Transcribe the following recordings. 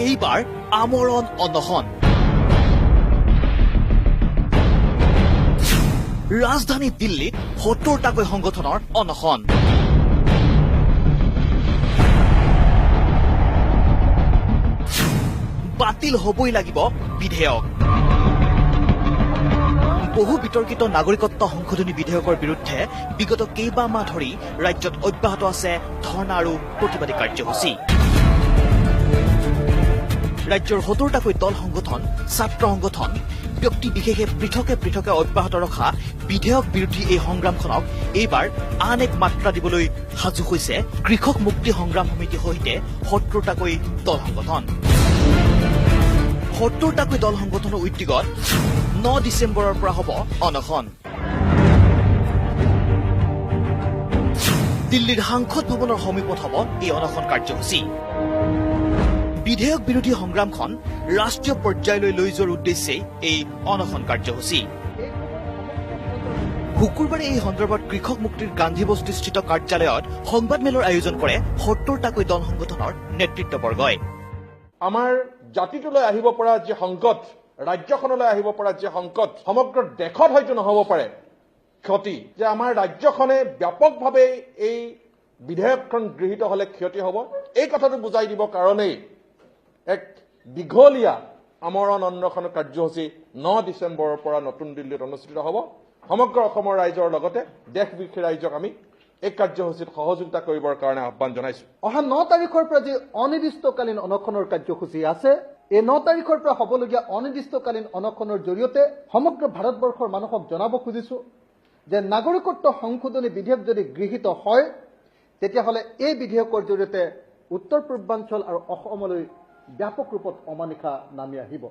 এইবাৰ আমৰণ অনশন। ৰাজধানী দিল্লীত 70টাকৈ সংগঠনৰ অনশন। বাতিল হ'বই লাগিব বিধেয়ক। বহু বিতৰ্কিত নাগৰিকত্ব সংশোধনী বিধেয়কৰ বিৰুদ্ধে বিগত কেইবা মাহ ধৰি ৰাজ্যত অব্যাহত আছে ধৰ্ণা আৰু প্ৰতিবাদী কাৰ্যসূচী। ৰাজ্যৰ 70টাকৈ দল সংগঠন, ছাত্ৰ সংগঠন, ব্যক্তি বিশেষে পৃথকে পৃথকে অব্যাহত ৰখা বিধেয়ক বিৰোধী এই সংগ্ৰামখনক এইবাৰ আন এক মাত্ৰা দিবলৈ সাজু হৈছে কৃষক মুক্তি সংগ্ৰাম সমিতি সহিতে 70টাকৈ দল সংগঠন। 70টাকৈ দল সংগঠনৰ উদ্যোগত 9 ডিচেম্বৰৰ পৰা হ'ব অনশন। দিল্লীৰ সাংসদ ভৱনৰ সমীপত হ'ব এই অনশন কাৰ্যসূচী। বিধেয়ক বিৰোধী সংগ্ৰামখন ৰাষ্ট্ৰীয় পৰ্যায়লৈ লৈ যোৱাৰ উদ্দেশ্যেই এই অনশন কাৰ্যসূচী। শুকুৰবাৰে এই সন্দৰ্ভত কৃষক মুক্তিৰ গান্ধীবস্তিস্থিত কাৰ্যালয়ত সংবাদমেলৰ আয়োজন কৰে 70টাকৈ দল সংগঠনৰ নেতৃত্ববৰ্গই। আমাৰ জাতিটোলৈ আহিব পৰা যি সংকট, ৰাজ্যখনলৈ আহিব পৰা যি সংকট, সমগ্ৰ দেশত হয়তো নহ'ব পাৰে ক্ষতি, যে আমাৰ ৰাজ্যখনে ব্যাপকভাৱে এই বিধেয়কখন গৃহীত হ'লে ক্ষতি হ'ব, এই কথাটো বুজাই দিবৰ কাৰণেই এক দীঘলীয়া আমৰণ অনশন কাৰ্যসূচী 9 ডিচেম্বৰৰ পৰা নতুন দিল্লীত অনুষ্ঠিত হ'ব। সমগ্ৰ অসমৰ ৰাইজৰ লগতে দেশ বিদেশৰ ৰাইজক আমি এই কাৰ্যসূচীত সহযোগিতা কৰিবৰ কাৰণে আহ্বান জনাইছো। অহা 9 তাৰিখৰ পৰা যি অনিৰ্দিষ্টকালীন অনশনৰ কাৰ্যসূচী আছে, এই 9 তাৰিখৰ পৰা হ'বলগীয়া অনিৰ্দিষ্টকালীন অনশনৰ জৰিয়তে সমগ্ৰ ভাৰতবৰ্ষৰ মানুহক জনাব খুজিছো যে নাগৰিকত্ব সংশোধনী বিধেয়ক যদি গৃহীত হয়, তেতিয়াহ'লে এই বিধেয়কৰ জৰিয়তে উত্তৰ পূৰ্বাঞ্চল আৰু অসমলৈ ব্যাপক ৰূপত অমানিশা নামি আহিব।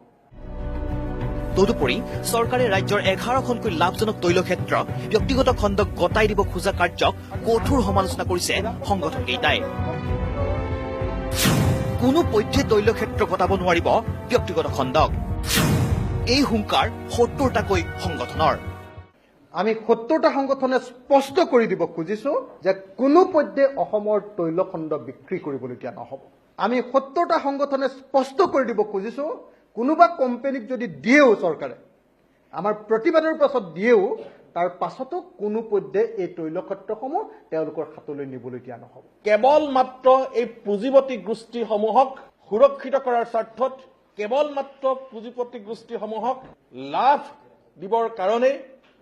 তদুপৰি চৰকাৰে ৰাজ্যৰ 11খনকৈ লাভজনক তৈলক্ষেত্ৰ ব্যক্তিগত খণ্ডক গতাই দিব খোজা কাৰ্যক কঠোৰ সমালোচনা কৰিছে সংগঠনকেইটাই। কোনো পধ্যে তৈলক্ষেত্ৰ গতাব নোৱাৰিব ব্যক্তিগত খণ্ডক, এই হুংকাৰ 70টাকৈ সংগঠনৰ। আমি 70টা সংগঠনে স্পষ্ট কৰি দিব খুজিছো যে কোনো পধ্যে অসমৰ তৈলখণ্ড বিক্ৰী কৰিবলৈ দিয়া নহ'ব। আমি 70টা সংগঠনে স্পষ্ট কৰি দিব খুজিছো, কোনোবা কোম্পানীক যদি দিয়েও চৰকাৰে, আমাৰ প্ৰতিবাদৰ পাছত দিয়েও, তাৰ পাছতো কোনো পধ্যে এই তৈলক্ষেত্ৰসমূহ তেওঁলোকৰ হাতলৈ নিবলৈ দিয়া নহ'ব। কেৱল মাত্ৰ এই পুঁজিপতি গোষ্ঠীসমূহক সুৰক্ষিত কৰাৰ স্বাৰ্থত, কেৱল মাত্ৰ পুঁজিপতি গোষ্ঠীসমূহক লাভ দিবৰ কাৰণেই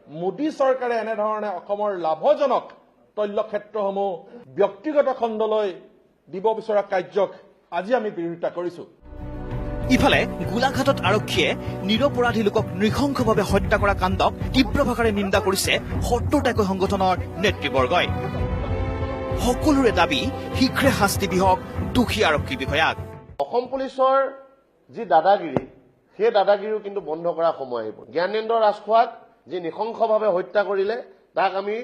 মোদী চৰকাৰে এনেধৰণে অসমৰ লাভজনক তৈলক্ষেত্ৰসমূহ ব্যক্তিগত খণ্ডলৈ দিব বিচৰা কাৰ্যক আজি আমি বিৰোধিতা কৰিছো। ইফালে গোলাঘাটত আৰক্ষীয়ে নিৰপৰাধী লোকক নৃশংসভাৱে হত্যা কৰা কাণ্ডক তীব্ৰ ভাষাৰে নিন্দা কৰিছে 70টাকৈ সংগঠনৰ নেতৃবৰ্গই। সকলোৰে দাবী শীঘ্ৰে শাস্তি বিহক দোষী আৰক্ষী বিষয়াক। অসম পুলিচৰ যি দাদাগিৰি, সেই দাদাগিৰিও কিন্তু বন্ধ কৰাৰ সময় আহিব। জ্ঞানেন্দ্ৰ ৰাজখোৱাক যি নৃশংসভাৱে হত্যা কৰিলে, তাক আমি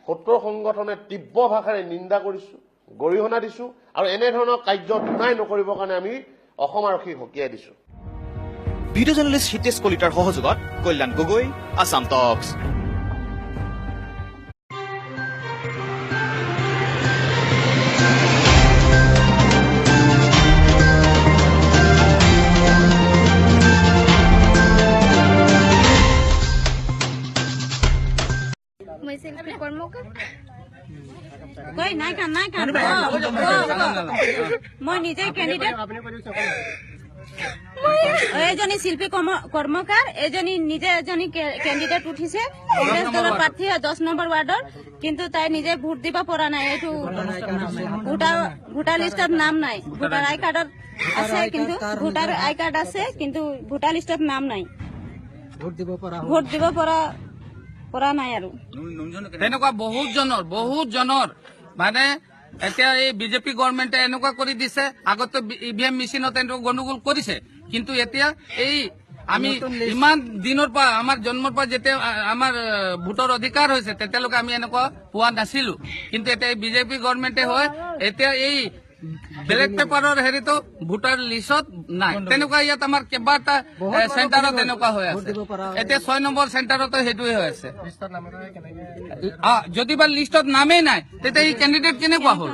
70 সংগঠনে তীব্ৰ ভাষাৰে নিন্দা কৰিছো, গৰিহণা দিছো আৰু এনেধৰণৰ কাৰ্য দুনাই নকৰিবৰ কাৰণে আমি অসম আৰক্ষীক সকীয়াই দিছো। ভিডিঅ' জাৰ্নেলিষ্ট হিতেশ কলিতাৰ সহযোগত কল্যাণ গগৈ, আছাম টক্স। মই শিল্পী কৰ্মকাৰ। মই নিজে কেণ্ডিডেট, এজনী শিল্পী কৰ্মকাৰ, এজনী নিজে এজনী কেণ্ডিডেট উঠিছে কংগ্ৰেছ দলৰ প্ৰাৰ্থী 10 নম্বৰ ৱাৰ্ডৰ, কিন্তু তাই নিজে ভোট দিব পৰা নাই। এইটো ভোটাৰ লিষ্টত নাম নাই, ভোটাৰ আই কাৰ্ডত আছে, কিন্তু ভোটাৰ আই কাৰ্ড আছে কিন্তু ভোটাৰ লিষ্টত নাম নাই, ভোট দিব পৰা নাই। আৰু তেনেকুৱা বহুত জনৰ মানে এতিয়া এই বিজেপি গভৰ্ণমেণ্টে এনেকুৱা কৰি দিছে। আগতে ই ভি এম মেচিনত এনেকুৱা গণ্ডগোল কৰিছে, কিন্তু এতিয়া এই আমি ইমান দিনৰ পৰা, আমাৰ জন্মৰ পৰা যেতিয়া আমাৰ ভোটৰ অধিকাৰ হৈছে, তেতিয়ালৈকে আমি এনেকুৱা পোৱা নাছিলো। কিন্তু এতিয়া এই বিজেপি গভৰ্ণমেণ্টে হয়, এতিয়া এই বেলেট পেপাৰৰ হেৰিটো ভোটাৰ লিষ্টত নাই। তেনেকুৱা ইয়াত আমাৰ কেইবাটা চেণ্টাৰত এনেকুৱা হৈ আছে। এতিয়া 6 নম্বৰ চেণ্টাৰতো সেইটোৱে হৈ আছে। যদি বা লিষ্টত নামেই নাই, তেতিয়া এই কেণ্ডিডেট কেনেকুৱা হ'ল?